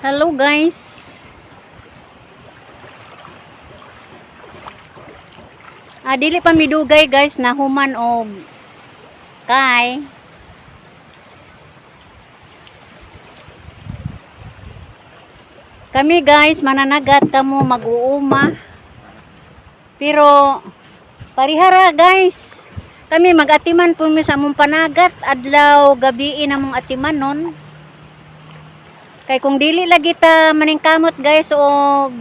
Hello, guys. Ah, dili pa midugay, guys, nahuman og kay. Kami, guys, mananagat kamo mag-uuma. Pero parihara, guys. Kami mag-atiman po mi sa among panagat adlaw gabi na among atiman nun. Kay kung dili lagi ta maningkamot, guys, og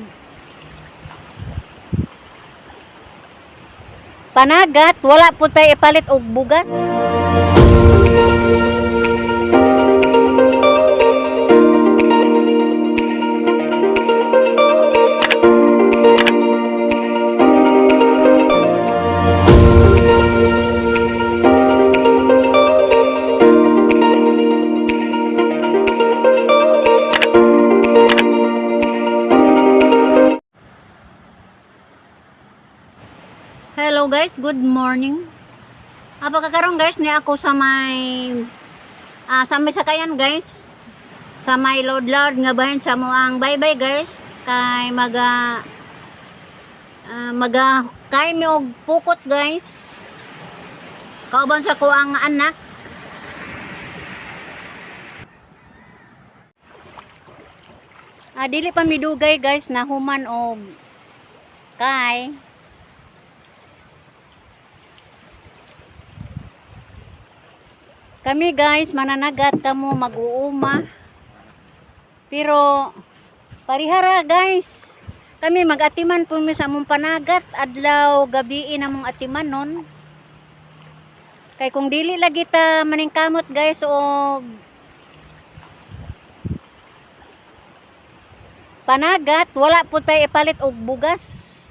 panagat, wala po tayo ipalit og bugas. Hello guys, good morning. Apa kakaron, guys, ni ako sa may sakayan, guys. Sa may load load nga bahin sa mo ang bye-bye, guys, kay maga kay mi og pukot, guys. Kauban sa ko ang anak. Ah, dili pa midugay, guys, nahuman og kay. Kami, guys, mananagat kamo mag-uuma. Pero parihara, guys. Kami mag-atiman po mi sa among panagat adlaw gabi na among atiman nun. Kay kung dili lagi ta maningkamot, guys, og panagat, wala po tayo ipalit og bugas.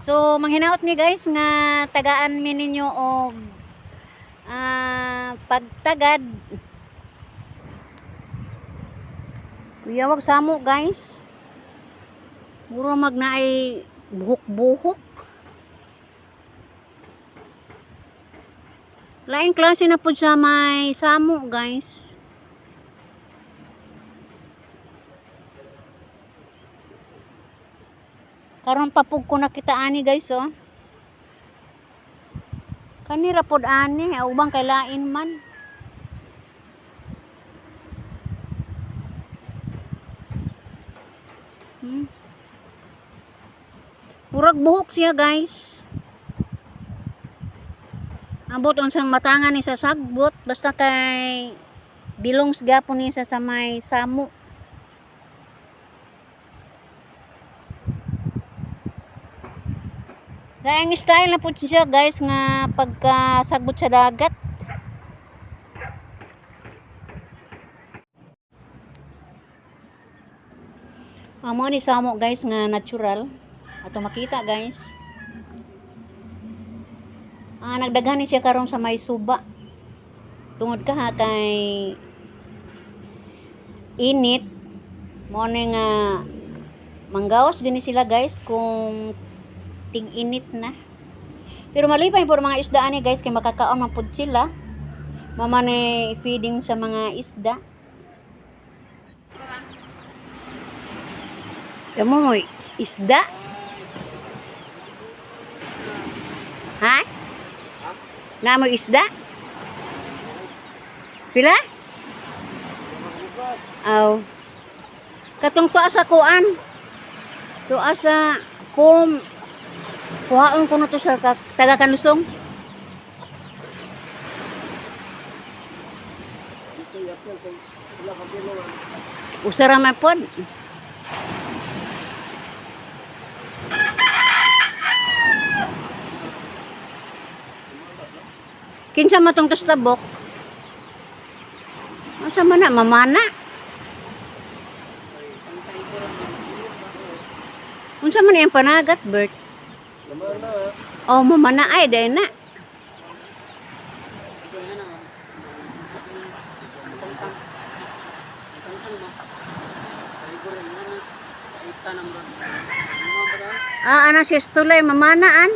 So manghinaot ni, guys, nga tagaan mi ninyo og pagtagad. Kuya, wag samo, guys. Mura mag naay buhok-buhok. Laing klase na po sa may samo, guys. Karon pa pug ko nakita ani, guys, oh. Kanira pod ani, ubang kay lain man. Murag buhok siya, guys. Ambot unsang matangan ni sa sagbot, basta kay belongs gapon ni sa may samo. Laing style na po siya, guys, nga pagkasagbot sa dagat. Amo ni samo, guys, nga natural. Ato makita, guys. Ah, nagdaghan ni siya karon sa may suba. Tungod ka ha kay init mo ni nga manggawas gini sila, guys, kung ting-init na. Pero malipay po mga isda ani, guys, kay makakaon man pud sila. Mama ni feeding sa mga isda. Kamo mo isda? Ha? Na mo isda? Pila? Aw. Katong tuwa sa kuan. Tuwa sa kum kuhaon ko na to sa taga kanusong. Usara man pod. Kinsa man tong tustabok? Asa man na mamana? Unsa man iyang panagat, Bert? Oh, mamana ay dahil na. Ah, ana si Stulay mamanaan.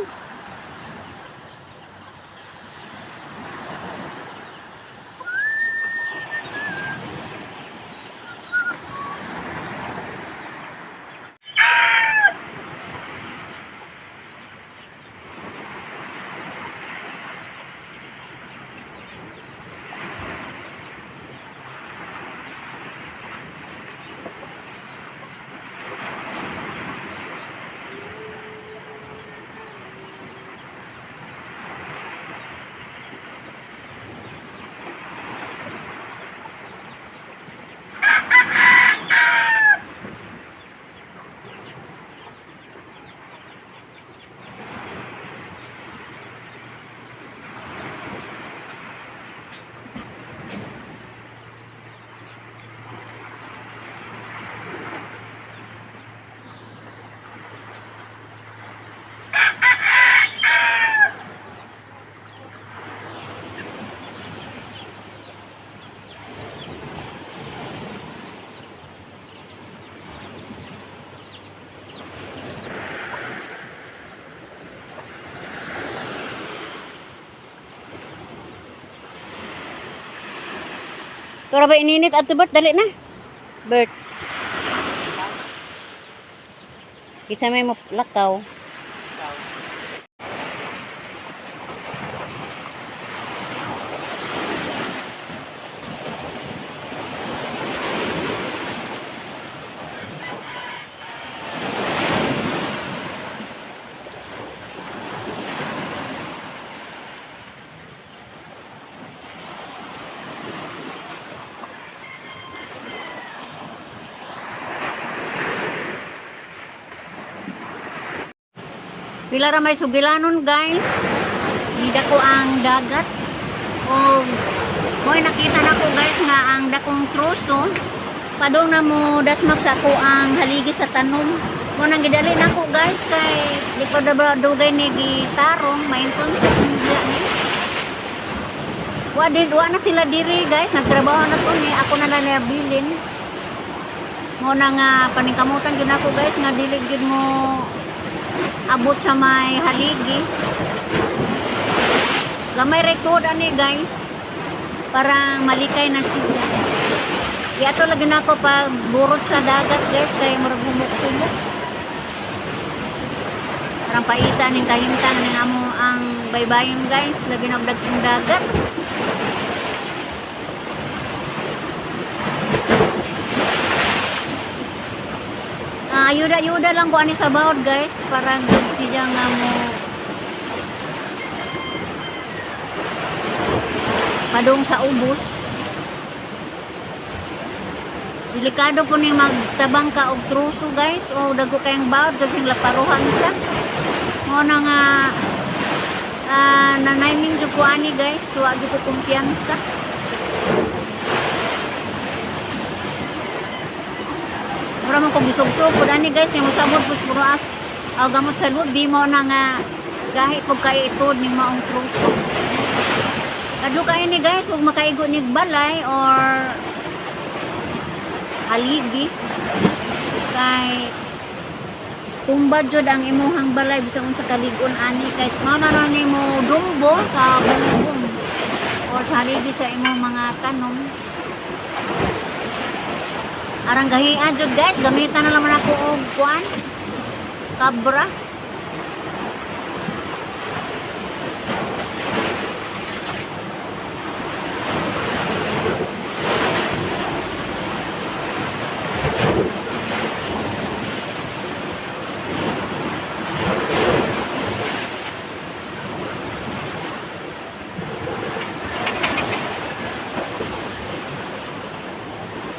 Pero ba ininit ato, Bert? Dali na. Bert. Kinsa may mo lakaw. Pila ra may sugilanon, guys. Nida ko ang dagat. O mo'y nakita nako, guys, nga ang dakong troso padong na mo dasmak sa ako ang haligi sa tanom. Mo nang gidali nako, guys, kay di pa da dugay ni gitarong mainton sa sinja ni. Wa di wa na sila diri, guys, nagtrabaho na ko ni ako na lang nabilin. Mo na nga paningkamutan gyud nako, guys, nga dili gyud mo abot sa may haligi. Gamay record ani, guys. Parang malikay na siya. Iato lagi na ako pag burot sa dagat, guys, kay murag humok-humok. Parang paita ning kahimtang ning amo ang baybayon, guys, labi na og dagkong dagat. Ah, ayuda-ayuda lang ko ani sa bawod, guys, para good siya nga mo padung sa ubos. Delikado po ni magtabang ka og truso, guys, o dago kayong bawod kasi laparuhan ka. Mo na nga nanayming jud ko ani, guys, wa jud ko kumpiyansa. Mura man kong gisog-sog pud ani, guys, kay mosabot pud puro as aw gamot sa lubi mo na nga gahi pug kay itod ning maong truso. Kadlo kayo ni, guys, ug makaigo ni balay or haligi kay tumba jud ang imuhang balay bisan unsa kalig-on ani kay mao na ra nimo dumbo ka bumbong or sa haligi sa imong mga tanom. Arang gahian jud, guys, gamitan na lang ako og kuan kabra.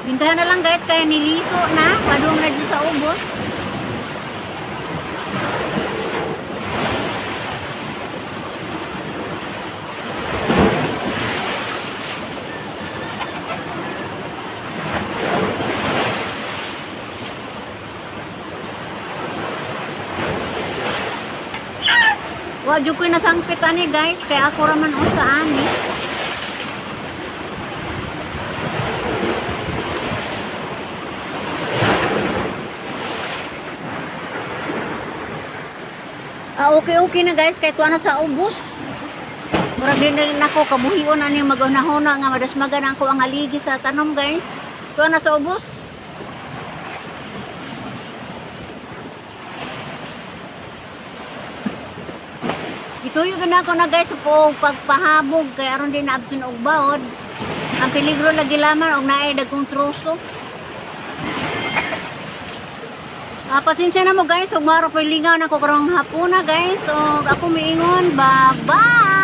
Bintahan na lang, guys, kaya niliso na padung na dito sa ubos. Wa jud ko'y nasangpit ani, guys, kay ako ra man usa ani. Ah, okay na, guys, kay tuwa na sa ubos. Murag din na nako kabuhion ani maghunahuna nga madasmagan ako ang haligi sa tanom, guys. Tuwa na sa ubos. Ituyo na ako na, guys, po pagpahabog kay aron din naabton og baod. Ang peligro lagi lamang og naay dagkong troso. Ah, pasensya na mo, guys, ug maro ko'y lingaw na ko karong hapuna, guys. Og ako miingon, bye-bye.